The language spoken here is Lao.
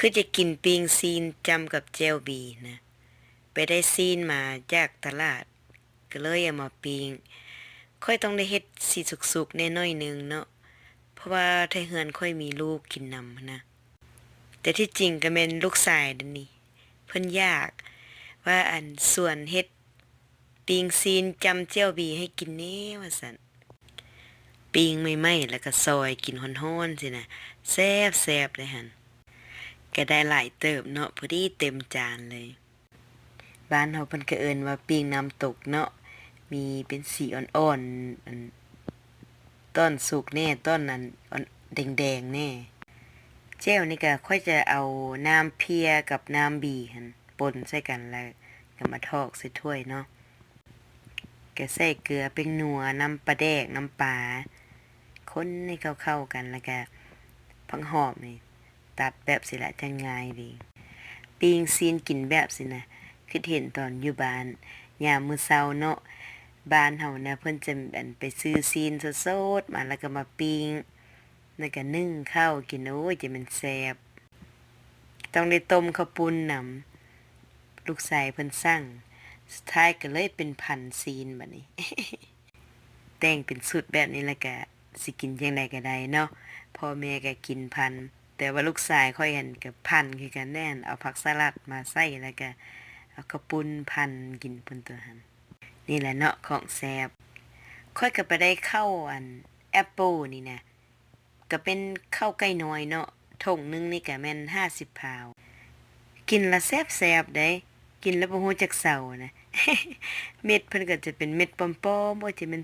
ຄືຈະກິນປີ້ງຊີ້ນຈ້ຳກັບແຈ່ວບີນະ. ໄປໄດ້ຊີ້ນມາຈາກຕະຫຼາດ ກໍເລີຍເອົາມາປີ້ງ. ຂ້ອຍຕ້ອງໄດ້ເຮັດຊິສຸກໆແດ່ໜ້ອຍໜຶ່ງເນາະ ເພາະວ່າໄທເຮືອນຂ້ອຍມີລູກກິນນຳຫັ້ນນະ. ແຕ່ທີ່ຈິງກໍແມ່ນລູກຊາຍເດ້ນີ້ ເພິ່ນຢາກວ່າ ອັນ ຊວນເຮັດປີ້ງຊີ້ນຈ້ຳແຈ່ວບີໃຫ້ກິນແດ່ວ່າຊັ້ນ. ປີ້ງໃໝ່ໆ ແລ້ວກໍຊອຍກິນຮ້ອນໆຊີ້ນະ ແຊບໆເດ້ຫັ້ນ. ກໍໄດ້ຫຼາຍເຕີບເນາະ ພໍດີເຕັມຈານເລີຍ. ບ້ານເຮົາເພິ່ນກໍເອີ້ນວ່າປີ້ງນ້ຳຕົກເນາະ ມີເປັນສີອ່ອນໆ ອັນ ຕອນສຸກແດ່ ຕອນ ອັນ ອ່ອນ ແດງໆແດ່. ແຈ່ວນີ້ກໍຂ້ອຍຈະເອົານ້ຳເພຍກັບນ້ຳບີຫັ້ນປົນໃສ່ກັນ ແລ້ວກໍມາຖອກໃສ່ຖ້ວຍເນາະ. ກະໃສ່ເກືອ ແປ້ງນົວ ນ້ຳປາແດກ ນ້ຳປາ ຄົນໃຫ້ເຂົ້າໆກັນ ແລ້ວກະຜັກຫອມນີ້ ຕັດແບບຊີ້ລະ ຈັ່ງງ່າຍດີ. ປີ້ງຊີ້ນກິນແບບຊີ້ນະ ຄິດເຫັນຕອນຢູ່ບ້ານ ຍາມມື້ເຊົ້າເນາະ ບ້ານເຮົານະ ເພິ່ນຈະ ອັນ ໄປຊື້ຊີ້ນສົດໆມາ ແລ້ວກໍມາປີ້ງ ແລ້ວກໍໜຶ້ງເຂົ້າກິນ ໂອ້ຍ ຈະແມ່ນແຊບ. ຕ້ອງໄດ້ຕົ້ມເຂົ້າປຸ້ນນຳ ລູກຊາຍເພິ່ນສັ່ງ ສຸດທ້າຍກໍເລີຍເປັນພັນຊີ້ນບາດນີ້. ແຕ່ງເປັນຊຸດແບບນີ້ແລ້ວກະຊິກິນຈັ່ງໃດກໍໄດ້ເນາະ ພໍ່ແມ່ກໍກິນພັນ ແຕ່ວ່າລູກຊາຍຂ້ອຍຫັ້ນກໍພັນຄືກັນແດ່ ເອົາຜັກສະຫຼັດມາໃສ່ ແລ້ວກະເອົາເຂົ້າປຸ້ນພັນກິນພຸ້ນຕົວະຫັ້ນ. ນີ້ແຫຼະເນາະຂອງແຊບ. ຂ້ອຍກໍໄປໄດ້ເຂົ້າ ອັນ ແອັບເປິ້ນນີ້ນະ ກໍເປັນເຂົ້າໄກ່ນ້ອຍເນາະ ຖົງໜຶ່ງນີ້ກໍແມ່ນຫ້າສິບພາວ. ກິນລະແຊບໆເດ້ ກິນລະບໍ່ຮູ້ຈັກເຊົານະ ເມັດເພິ່ນກໍຈະເປັນເມັດປອມໆ ໂອ້ຍ ຈະແມ່ນ